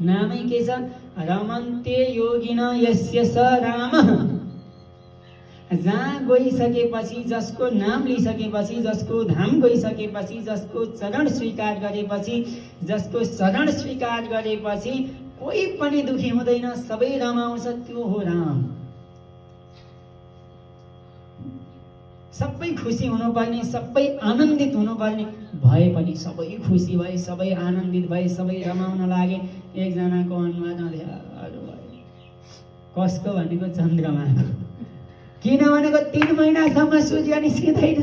नामै के छ? रमन्ते योगिन यस्य स रामः। जहाँ गइसकेपछि, जसको नाम लिइसकेपछि, जसको धाम गइसकेपछि, जसको चरण स्वीकार गरेपछि, जसको शरण स्वीकार गरेपछि कोही पनि दुखी हुँदैन, सबै रमाउँछ, त्यो हो राम। सबै खुसी हुनुपर्ने, सबै आनन्दित हुनुपर्ने भए पनि सबै खुसी भए, सबै आनन्दित भए, सबै रमाउन लागे। एकजनाको अनुहार अँध्यारो भयो। कसको भनेको? चन्द्रमाको। किन भनेको 3 महिनासम्म सूर्य निस्किँदैन,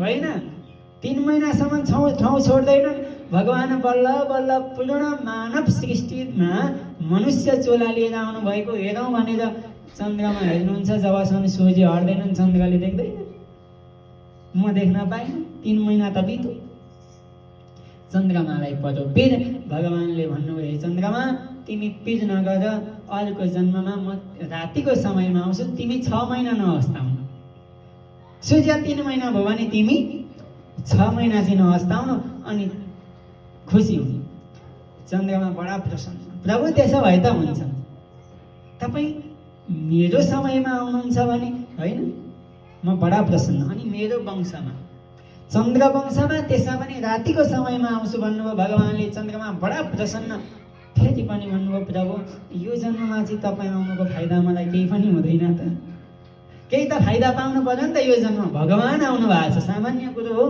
होइन? 3 महिनासम्म ठाउँ छोड्दैन। भगवान बल्ल बल्ल पूर्ण मानव सृष्टिमा मनुष्य चोला लिएर आउनु भएको हेरौँ भनेर चन्द्रमा हेर्नुहुन्छ। जबसम्म सूर्य हट्दैनन् चन्द्रले देख्दैन। म देख्न पाइनँ, 3 महिना त बित्यो। चन्द्रमालाई पढो पीर। भगवानले भन्नुभयो, हे चन्द्रमा, तिमी पीर नगर, अर्को जन्ममा म रातिको समयमा आउँछु, तिमी 6 महिना नहस्ताउनु। सूर्य 3 महिना भयो भने तिमी 6 महिना चाहिँ नहस्ताउनु, अनि खुसी हुनु। चन्द्रमा बडा प्रसन्न। प्रभु त्यसो भए त हुन्छ, तपाईँ मेरो समयमा आउनुहुन्छ भने, होइन, म बडा प्रसन्न। अनि मेरो वंशमा, चन्द्र वंशमा त्यसमा पनि रातिको समयमा आउँछु भन्नुभयो भगवानले। चन्द्रमा बडा प्रसन्न। फेरि पनि भन्नुभयो, प्रभु यो जन्ममा चाहिँ तपाईँ आउनुको फाइदा मलाई केही पनि हुँदैन त? केही त फाइदा पाउनु पर्यो नि त यो जन्म। भगवान आउनु भएको छ, सामान्य कुरो हो।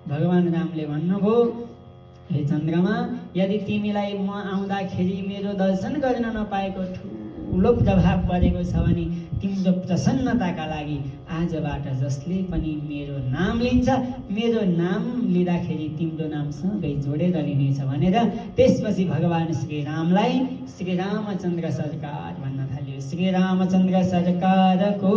भगवान रामले भन्नुभयो, हे चन्द्रमा, यदि तिमीलाई म आउँदाखेरि मेरो दर्शन गर्न नपाएको ठुलो प्रभाव परेको छ भने तिम्रो प्रसन्नताका लागि आजबाट जसले पनि मेरो नाम लिन्छ, मेरो नाम लिँदाखेरि तिम्रो नाम सँगै जोडेर लिनेछ भनेर त्यसपछि भगवान श्रीरामलाई श्री रामचन्द्र सरकार भन्न थाल्यो। श्री रामचन्द्र सरकारको